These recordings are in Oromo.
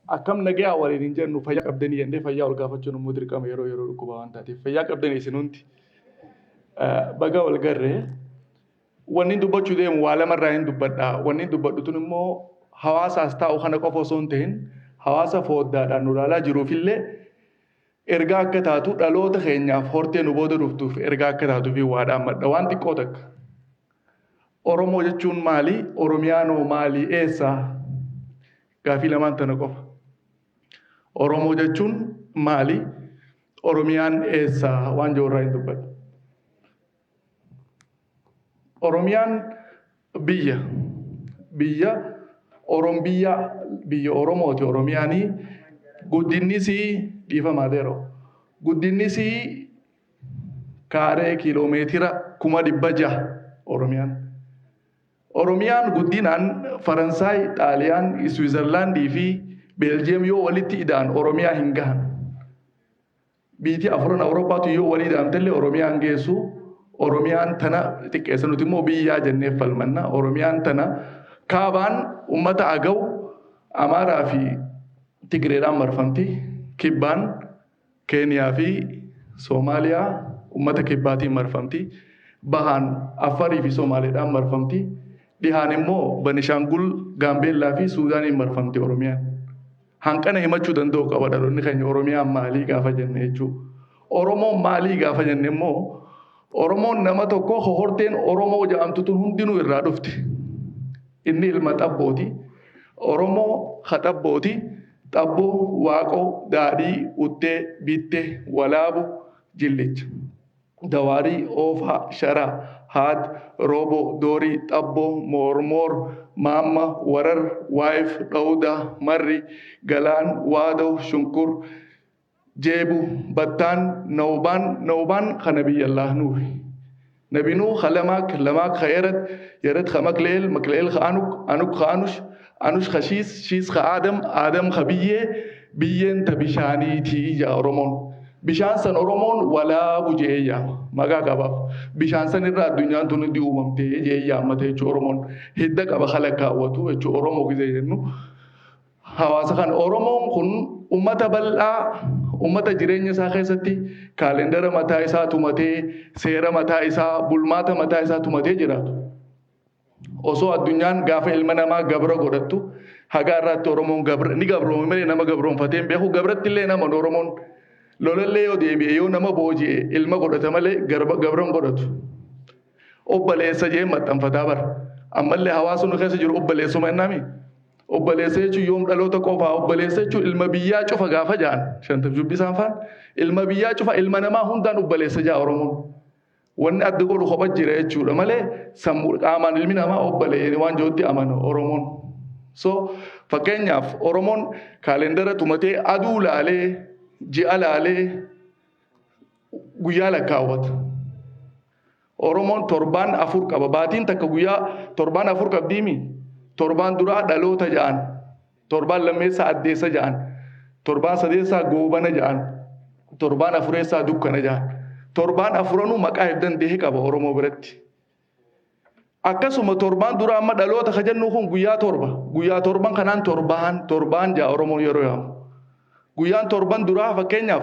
Akkam nagayaa waliin hin jennu, fayyaa qabdanii jennee fayyaa ol gaafachuun immoo dirqama yeroo yeroo dhukkubaa waan taateef. Fayyaa qabdanii isin hundi. Baga wal garree. Wanni dubbachuu deemu waa lamarraa hin dubbadha. Wanni dubbadhu tun immoo hawaasaas taa'u kana qofa osoo hin ta'in hawaasa fooddaadhaan nu ilaalaa jiruufillee ergaa akka taatu, dhaloota keenyaaf hortee nu booda dhuftuuf ergaa akka taatuuf waa dhaammadha. Waan xiqqoo takka. Oromoo jechuun maali? Oromiyaanoo maali? Eessa? Gaafii lamaan tana qofa. Oromoo jechuun maali? Oromiyaan eessa? Waan jiru irraa hin dubbadhu. Oromiyaan biyya. Biyya Orom biyya biyya Oromooti Oromiyaanii guddinnisii dhiifamaa deeroo. Guddinnisii kaaree kiiloomeetira 600,000 Oromiyaan. Oromiyaan guddinaan Faransaay, Xaaliyaan, Swiizerlaandii fi Beeljiyeem yoo walitti ida'an Oromiyaa hin gahan. Biitii afuran Awurooppaatu yoo walii ida'amtellee Oromiyaan geessu. Oromiyaan tana xiqqeessa, nuti immoo biyyaa jennee falmanna. Oromiyaan tana kaabaan uummata Agaw, Amaaraa fi Tigreedhaan marfamti. Kibbaan Keeniyaa fi Soomaaliyaa uummata kibbaatiin marfamti. Bahaan Affarii fi Somaaleedhaan marfamti. Dhihaan immoo Banishaangul, Gaambeellaa fi Suudaaniin marfamti Oromiyaan. Hanqana himachuu danda'u qaba dhaloonni keenya Oromiyaan maalii gaafa jenne jechuudha. Oromoon maalii gaafa jenne immoo Oromoon nama tokko horteen Oromoo jedhamtu tun hundinuu irraa dhufte. Inni ilma xabbooti. Oromoo ha xabbooti. Xabboo, Waaqoo, Daadhii, Uttee, Bitte, Walaabu, Jillicha. Dawaarii, Oofaa, Sharaa, Haad, Rooboo, Doorii, Xabboo, Moormoor, Maamma, Warar, Waayif, Dhawudaa, Marri, Galaan, Waadoo, Shunkur, Jeebu, Battaan, Nawbaan, Nawbaan ka Nabiyyallah Nuuhi. Nabi Nuuh ka Lamaak, Lamaak ka Yared, Yared ka Makleel, Makleel ka Anuk, Anuk ka Anush, Anush ka Shiis, Shiis ka Aadam, Aadam ka biyyee, biyyeen ta bishaaniitii jaa Oromoon. Bishaan san Oromoon walaabu je'ee yaama. Maqaa qabaaf. Bishaan san irraa addunyaan tun hundi uumamtee je'ee yaammata jechuu Oromoon. Hidda qaba ka lakkaawwatu jechuu Oromoo gizee jennu. Hawaasa kana Oromoon kun ummata bal'aa, ummata jireenya isaa keessatti kaalendara mataa isaa tumatee, seera mataa isaa, bulmaata mataa isaa tumatee jiraatu. Osoo addunyaan gaafa ilma namaa gabra godhattu haga irraatti Oromoon gabra ni gabroome malee nama gabroonfatee hin beeku. Gabratti illee nama Oromoon lolallee yoo deebi'e yoo nama booji'e ilma godhata malee gabra hin godhatu. Obboleessa jee maxxanfataa bara. Ammallee hawaasa nu keessa jiru obboleessuma jennaami. Obboleessa jechuun yoom dhaloota qofaa? Obboleessa jechuun ilma biyyaa cufa gaafa ja'an. Shantam Shubbisaan faan ilma biyyaa cufa, ilma namaa hundaan obboleessa ja'a Oromoon. Wanni adda godhu kopha jira jechuudha malee sammuu qaamaan ilmi namaa obbolee waan jirutti amana Oromoon. So fakkeenyaaf Oromoon kaalendara tumatee aduu laalee ji'a laalee guyyaa lakkaawwata. Oromoon torbaan afur qaba. Baatiin takka guyyaa torbaan afur qabdiimi. Torbaan duraa dhaloota ja'an. Torbaan lammeessaa addeessa ja'an. Torbaan sadeessaa goobana ja'an. Torbaan afureessaa dukkana ja'an. Torbaan afuranuu maqaa if danda'e qaba Oromoo biratti. Akkasuma torbaan dura amma dhaloota ka jennu kun guyyaa torba. Guyyaa torban kanaan torbaan torbaan ja'a Oromoon yeroo yaamu. Guyyaan torban duraa fakkeenyaaf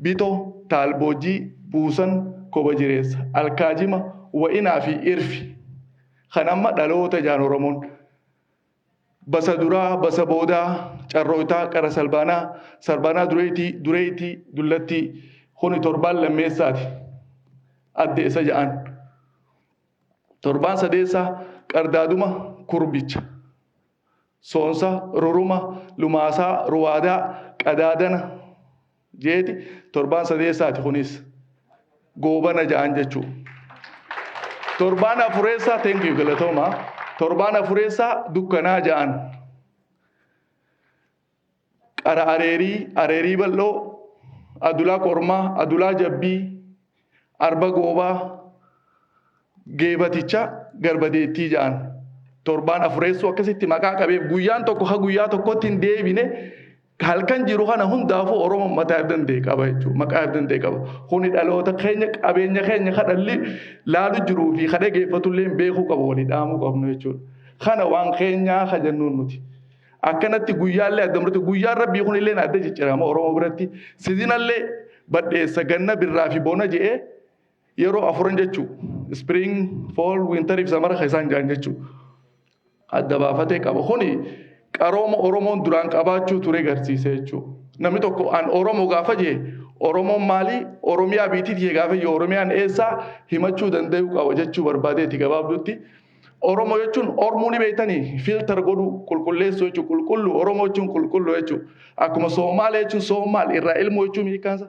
Bito, Taalboojii, Buusan, Koba Jireessa, Alkaajima, Wa'inaa fi Irfi. Kan amma dhaloota jaan Oromoon. Basa duraa, basa boodaa, carrooytaa, qara salbaanaa, salbaanaa dureetii, dureetii, dullattii. Kuni torbaan lammeessaati. Addeessa ja'an. Torbaan sadeessaa qardaaduma, kurbicha. Soonsa, ruruma, lumaasaa, ruwaadaa, qadaadana jeeti torbaan sadeessaati kunis. Goobana ja'an jechuu. Torbaan afureessaa, thank you, galatooma. Torbaan afureessaa dukkanaa ja'an. Qara areerii, areerii bal'oo, adulaa kormaa, adulaa jabbii, arba goobaa, geebaticha, garbadeettii ja'an. Torbaan afureessuu akkasitti maqaa qabeef guyyaan tokko ha guyyaa tokkotti hin deebine halkan jiru kana hundaafuu Oromoon mataa if danda'e qaba jechuudha. Maqaa if danda'e qaba. Kuni dhaloota keenya, qabeenya keenya ka dhalli laalu jiruu fi ka dhageeffatullee beekuu qaba, walii dhaamuu qabnu jechuudha. Kana waan keenyaa ka jennuun nuti. Akkanatti guyyaallee adda murte. Guyyaan rabbii kun illee adda ciccirama Oromoo biratti. Seasonallee badheessa, ganna, birraa fi bona je'ee yeroo afuran jechuu. Spring, fall, winter fi summer isaan jedhan jechuu. Adda baafatee qaba. Kuni qarooma Oromoon duraan qabaachuu ture garsiise jechuudha. Namni tokko an Oromoo gaafa jee, Oromoon maali? Oromiyaa biitiiti gaafa jee, Oromiyaan eessaa himachuu danda'uu qaba jechuu barbaadeeti gabaabdutti. Oromoo jechuun Ormuu ni beektanii, filter godhuu, qulqulleessuu jechuudha. Qulqulluu Oromoo jechuun qulqulluu jechuudha. Akkuma Soomaalee jechuun Soomaal irraa ilmoo jechuun hiikkaansa.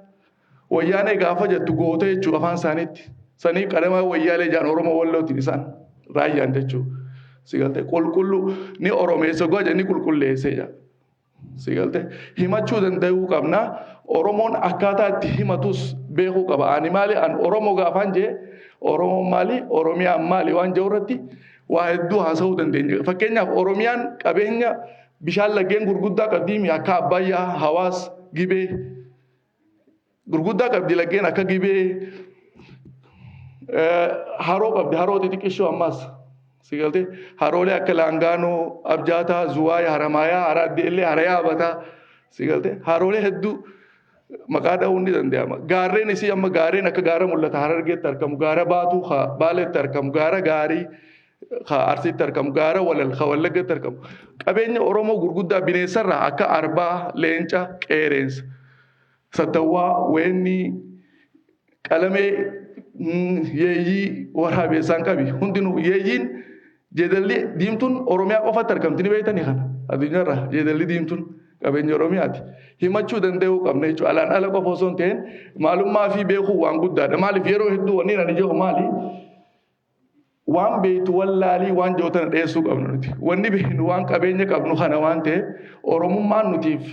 Wayyaanee gaafa jettu goota jechuudha afaan isaaniitti. Saniif qadamaa wayyaalee jaan Oromoo Wallootiin isaan raayyaan jechuudha. Sigalte qulqulluu ni Oromeessa goja ni qulqulleessee jaa. Sigalte himachuu danda'uu qabna. Oromoon akkaataa itti himatus beekuu qaba. Ani maali? An Oromoo gaafaan jee, Oromoon maali? Oromiyaan maali? Waan jiru irratti waa hedduu haasa'uu dandeenya. Fakkeenyaaf, Oromiyaan qabeenya bishaan laggeen gurguddaa qabdii, akka Abbayyaa, Hawaas, Gibee gurguddaa qabdi. Laggeen akka Gibee, haroo qabdi, haroo xixiqqishoo ammas. Sigalte haroolee akka Laangaanoo, Abjaataa, Zuwaay, Haramaayaa, Haraaddeellee, Harayaa Abataa. Sigalte haroolee hedduu maqaa dha'uun ni danda'ama. Gaarreen isii amma gaarreen akka gaara Mul'ata Harargeetti argamu, gaara Baatuu Baaleetti argamu, gaara Gaarii Arsiitti argamu, gaara Walal Wallaggatti argamu. Qabeenya Oromoo gurguddaa bineensarraa akka arbaa, leenca, qeereensa, sattawwaa, weennii, qalamee, yeeyyii, waraabessaan qabi. Hundinuu yeeyyiin jeedalli diimtuun Oromiyaa qofatti argamti, ni beektanii kana. Addunyaarraa jeedalli diimtuun qabeenya Oromiyaati. Himachuu danda'uu qabna jechuudha. Alaan ala qofa osoo hin ta'in maalummaa fi beekuu waan guddaadha. Maaliif yeroo hedduu wanni ani jedhu maali? Waan beektu wallaalii waan jiru tana dhiyeessuu qabna nuti. Wanni beeknu waan qabeenya qabnu kana waan ta'eef, Oromummaan nutiif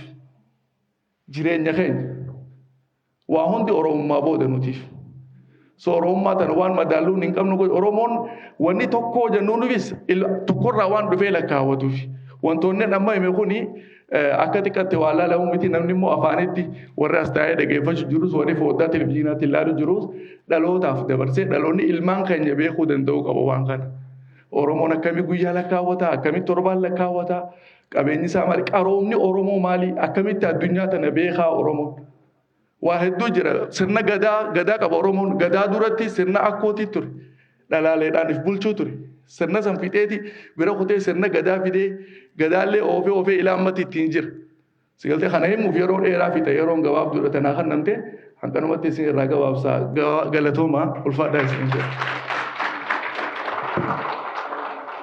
jireenya keenya. Waa hundi Oromummaa booda nutiif. So Oromummaa tana waan madaalluun hin qabnu. Oromoon wanni tokko jennuunifis tokkorraa waan dhufee lakkaawwatuuf. Wantoonni amma hime kuni akka xiqqatte waa laalamu miti. Namni immoo afaanitti warri as taa'ee dhageeffachuu jirus, warri foddaa televizyiinaatti ilaalu jirus, dhalootaaf dabarsee dhaloonni ilmaan keenya beekuu danda'uu qaba waan kana. Oromoon akkamii guyyaa lakkaawwata? Akkamitti torbaan lakkaawwata? Qabeenyi isaa maali? Qaroomni Oromoo maali? Akkamitti addunyaa tana beekaa Oromoon? Waa hedduu jira. Sirna gadaa, gadaa qaba Oromoon. Gadaa duratti sirna akkootii ture. Dhalaaleedhaan if bulchuu ture. Sirna san fixeeti bira kutee sirna gadaa fidee, gadaallee oofee oofee ilaa ammatti ittiin jira. Sigaltee kana himuuf yeroo dheeraa fixa, yeroon gabaabduudha. Tanaa kan namtee hanqanumatti isin irraa gabaabsaa. Galatooma, ulfaadhaa isin jedha.